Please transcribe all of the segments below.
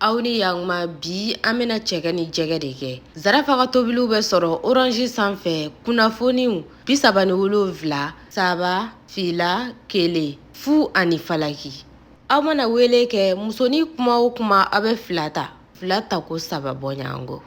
Aw ni yakuma, bi an bɛna cɛkɛ ni jɛgɛ de kɛ. Zarafa ka tobiliw bɛ sɔrɔ Orange sanfɛ, kunnafoniw 77 3 2 1 0 ani falaki. Aw mana wele kɛ, musonin kuma o kuma, aw bɛ fila ta, fila ta ko saba bɔɲɔgɔnko.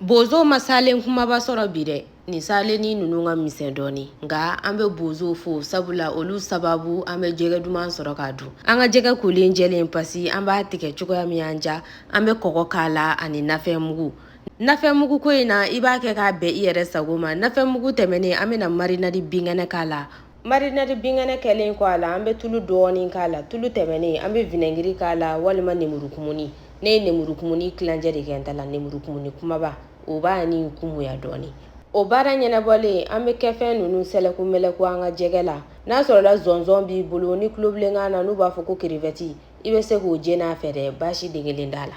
Bozo ma salen kumaba sɔrɔ bi dɛ. Nin salenni ninnu ka misɛn dɔɔni, nka an bɛ bozow fo, sabula olu sababu an bɛ jɛgɛ duman sɔrɔ k'a dun. An ka jɛgɛ kolen jɛlen pasi, an b'a tigɛ cogoya min y'an ja. An bɛ kɔgɔ k'a la ani nafɛnmugu. Nafɛnmugu ko in na, i b'a kɛ k'a bɛn i yɛrɛ sago ma. Nafɛnmugu tɛmɛnen, an bɛna marinade binkɛnɛ k'a la. Marinade binkɛnɛ kɛlen kɔ a la, an bɛ tulu dɔɔni k'a la. Tulu tɛmɛnen, an bɛ vinɛgiri k'a la walima lemurukumuni. Ne ye lemurukumuni tilancɛ de kɛ n ta la, lemurukumuni kumaba, o b'a ni kumuya dɔɔni. O baara ɲɛnabɔlen, an bɛ kɛfɛn ninnu sɛlɛku mɛlɛku an ka jɛgɛ la. N'a sɔrɔla zɔnzɔn b'i bolo ni tulobilenkan na n'u b'a fɔ ko crevette, i bɛ se k'o jeni a fɛ dɛ, baasi den kelen t'a la.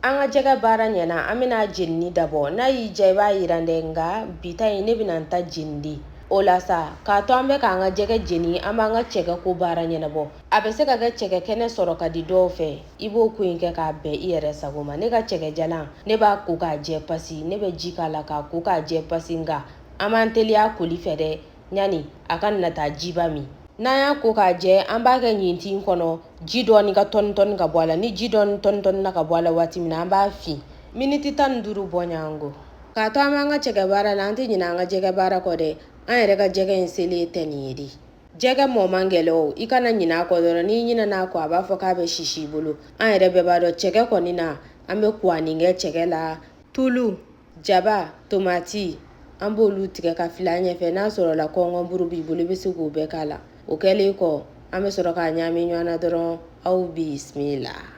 An ka jɛgɛ baara ɲɛna, an bɛna jenini dabɔ. N'a y'i diya, i b'a yiran dɛ, nka bi ta in, ne bɛna n ta jeni de. O la sa, k'a to an bɛ k'an ka jɛgɛ jeni, an b'an ka cɛkɛ ko baara ɲɛnabɔ. A bɛ se ka kɛ cɛkɛ kɛnɛ sɔrɔ ka di dɔw fɛ, i b'o ko in kɛ k'a bɛn i yɛrɛ sago ma. Ne ka cɛkɛ jalan, ne b'a ko k'a jɛ pasi, ne bɛ ji k'a la k'a ko k'a jɛ pasi, nka an b'an teliya koli fɛ dɛ, ɲani a ka na taa jiba min. N'an y'a ko k'a jɛ, an b'a kɛ ɲintin kɔnɔ, ji dɔɔni ka tɔni tɔni ka bɔ a la. Ni ji dɔɔni tɔni tɔni na ka bɔ a la waati min na, an b'a fin miniti 15 bɔɲɔgɔnko. K'a to an b'an ka cɛkɛ baara la, an tɛ ɲinɛ an ka jɛgɛ baara kɔ dɛ. An yɛrɛ ka jɛgɛ in selen tɛ nin ye de. Jɛgɛ mɔ man gɛlɛ o, i kana ɲinɛ a kɔ dɔrɔn. N'i ɲinɛna a kɔ, a b'a fɔ k'a bɛ sisi i bolo. An yɛrɛ bɛɛ b'a dɔn, cɛkɛ kɔni na, an bɛ kuwani kɛ cɛkɛ la. Tulu, jaba, tomati, an b'olu tigɛ ka fili an ɲɛfɛ. N'a sɔrɔla kɔnkɔnburu b'i bolo, i bɛ se k'o bɛɛ k'a la. O kɛlen kɔ, an bɛ sɔrɔ k'a ɲaami ɲɔgɔn na dɔrɔn. Aw bisimila.